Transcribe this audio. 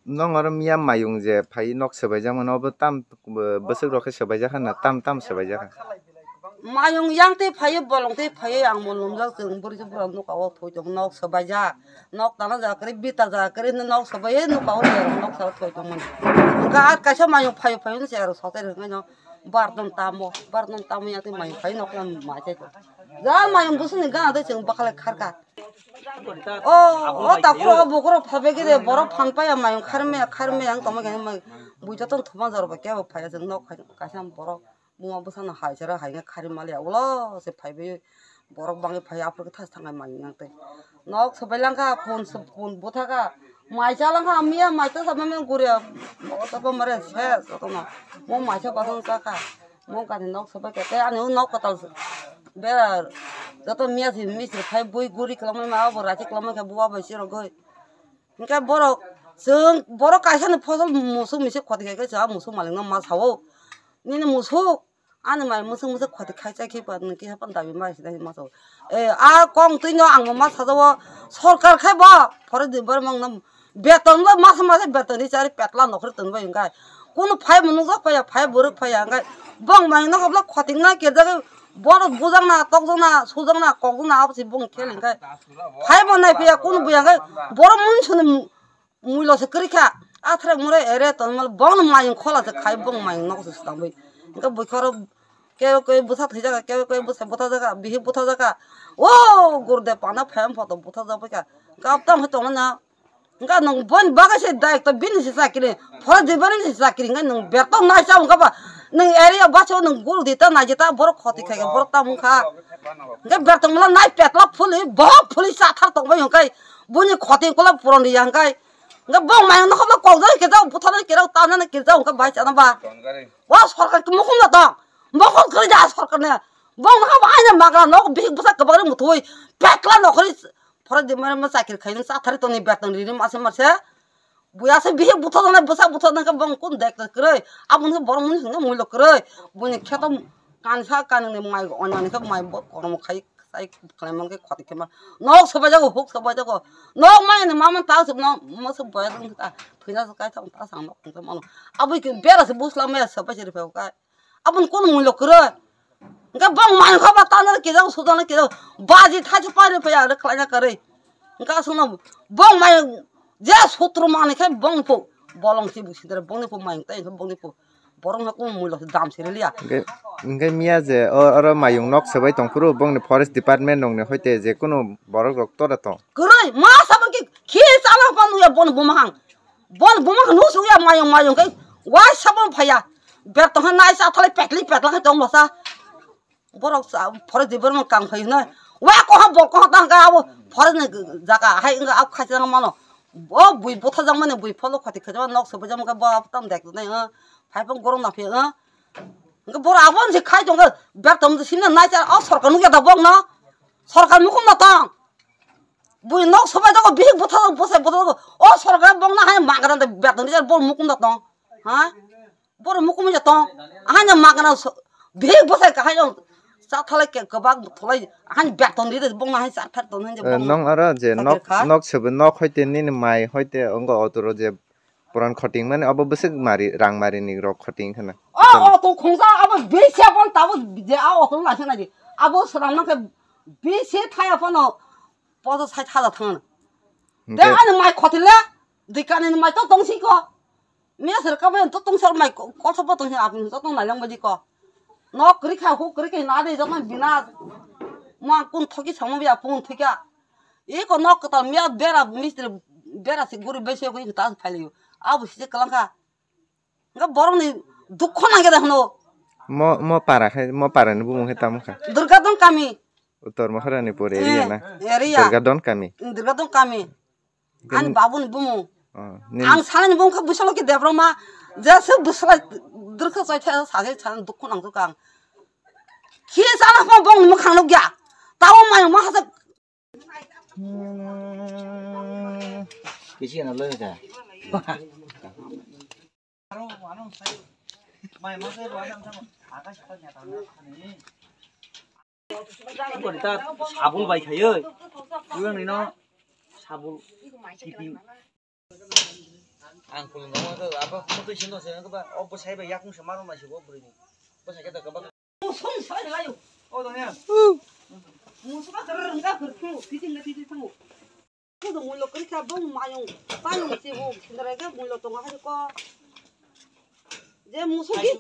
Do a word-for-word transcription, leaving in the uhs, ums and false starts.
Nong oro miya mayung je phai nok swbaijak mano, obo tam bwswk rok khe swbaijak na tam tam swbaijak? Mayung yang tei phai bolong tei phai ang mo lumjak chwng bwrwi bwrwi nuka o thoi tong nok swbaijak. Nok tana jaga kwrwi bita jaga kwrwi hwnwi nok swbai nuka o nok sara thoi tong mani. Hwnkhe a kaisa mayung phai phai hwnwi se aro sote rwngkhe no bar ton tamo bar ton tamo yang tei mayung phai nok ma chai. Ja mayung bwswk ni gana tei chwng bwkhalai kharkha. O, o takhuk rok bukhuk rok phaibagwi de borok phan paya mayung kharmaya kharmaya ang tongma khe buita tong thuma jor bai kebo phaiya chwng nok kaisa borok buma bwsano hai sero hai khe khari maliya ulo se phaibai borok bangwi phaiya aphuru khe thas thangnai mayung nang tei nok swbai langkha phun swbai phun bwthakha mai cha langkha miya mai ta sabmani guriya o ta bomare ses jotono mo mai cha basong chakha. Mo gani nok sobai khe tei ani o nok kwtal bera joto miya si misri khai bui guri kwlangmani ma bo rachi kwlangmani khe buwa bai chirogwi. Hinkhe borok chwng borok kaisa ni phosol musuk misi khoti khai khe chwng a musuk malik no ma sao. Nini musuk ani mai musuk musuk khoti khai chai khe ba nini kisa pan dabi ma sida ma sao. E a kong twi no ang bo ma sajao sorkar khai bo phore di bar mang no. Beton bo masa masa beton ri chari petla nokhri tongbai hwnkhe. Kunu phai bo nukjak phaiya, phai bo rwk phaiya hwnkhe. Bong mai nokha bwlai khotik na kerjagwi bono bujakna, tokjakna, sujakna, kokjakna abo se bong khel hwnkhe. Phai bo nai phiya kunu buya hwnkhe. Borok mung suni mu-, muilo se kwrwi kha. Athre mure ere tongmal bong mayung khola se khai bong mayung nok se swtangwi. Hwnkhe bukhoro kewe kewe bwsa thwijaka, kewe kewe bwsa buthajakha, bihik buthajakha. O gurudep pana phai photo buthajakbaikha. Hwnkhe abtang khe tongmani. Hwnkhe nwng boni bagwi se daitw bini se chakri, phora dibani se chakri hwnkhe nwng beton naisa hwnkhe ba nwng area baso nwng guru di ta naidi ta borok khoti khai borok ta wngkha. Hwnkhe beton mala nai petla phuli bohok phuli chathar tongbai hwnkhe buni khoti kula puron riya hwnkhe. Hwnkhe bong mayung nokha kokjak khe jao buthar khe jao tanani khe jao hwnkhe bai chana ba. Wa sorkar khe mukhung na tong. Mokol kwrwi ja sorkar ne. Bong nokha ba aina magra nok bihik bwsa kwbangni muthwi petla nokhri. Phora di mare ma chakri khaini chathari tongni beton rini mase mase. Buya se bihik butha tongna bwsa butha tongna bong kun dek kwrwi. Aboni borok muni hwnna muilo kwrwi. Buni kheto kansa kanwngni mai onani khe mai bo korom khai sai khlai man khe khoti khe ma. Nok sobai jago huk sobai jago. Nok mai ni mama ta suk no mosok boya tong ta. Thwina kai ta ta sang nok tong mano. Abui khe bera se busla me sobai se riphe kai. Aboni kono muilo kwrwi. Hwnkhe bong mayung kha ba tanare kejak, sujana kejak. Baji thaisa pairwi phaiya, aro khlaina kwrwi. Hwnkhe aswkno bong mayung je sutru manwi khe bongni phu bolong se busidare bongni phu mayung tei hwnkhe bongni phu borok no kono muilo dam se riliya. Hwnkhe, hwnkhe miya je o, oro mayung nok swbai tongphuru bongni forest department rokni hoite je kono borok rok tora tong. Kwrwi ma sabang ki khi chala phan nuya bon buma hang. Bon buma hwn husuk ya mayung mayung kai wai sabon phaya. Ber tong nai sa thalai petli petla kai tong masa. Borok sa phore di borok kang phai hwnai. Wa ko ha bol ko ha tang ka abo phore ni jaga hai wngka abo khai tang mano. Bo bui botha jang mani bui pholo khati khaja nok se bujam ka bo abo tam dek nai. Phai pang gorong na phi. Wngkha borok abo se khai tong kha ber tong sini nai cha o sorkar nugya da bok no. Sorkar mukhung na tong. Bui nok sobai jago bihik botha bosai botha o sorkar bok na hai magra da ber tong jar bor mukhung na tong. Ha? Borok mukumui tong, ahani magana so-, bihik bwsai kahai rok chathalai ke kwbak tholai, ahani beton ride bongna hai chathar ton hinje Eh, bongna. Nong aro je Sakir nok, kha. Nok sebe nok hoite nini mai hoite ongo otoro je puran khoting mani obo bwswk mari, rang mari ni rok khoting khana. O, o, to khungsa abo bisi apon tabo je a otoro lai khana di. Abo swnam nang khe bisi thaya pono podo sai thaja thang. Hingke Te ani mai khotile, dikani mai to tong si ko. Miya sir ka bai to tong sir mai ko, ko so pa tong si apni to tong nai lang baji ko. No kri kha hu kri kha na de jok mai bina. Ma kun thoki samo bia pun thika. E ko nok ta miya bera mistri bera si guri bese ko ta phai liyo. Abu si kalang kha. Nga borok ni dukho nang khe da hwno. Mo, mo para khe, mo para ni bumung khe tamo kha. Durga Don kami. Uttor Maharani pore Eh, area na. Area. Durga Don kami. Durga Don kami. Ani Gen- babu ni bumung. Oh, nin- Ang sana ni bumung khe busalo ki Debroma. Je se busala durkha chai tha sa se sana dukho nang kang. Khi sana ko bong ni mukhang nukya. Tawo mai ma hasa. Kisi na lo ka. Sabul bai khayo. Buang nino sabul. Kipi. Ang kulung nang ko abo mutui sino se ko ba o bwsai bai yakung se maro ma se bo bwrwi ni. Bwsai khe ta ka ba. Musum sai lai. O dong ya. Musum ka rang ka khur khur kiting na kiting thango. Ko do mulo kri ka bong mayung. Payung se bo sindra ga mulo tonga hari ko. Je musum ki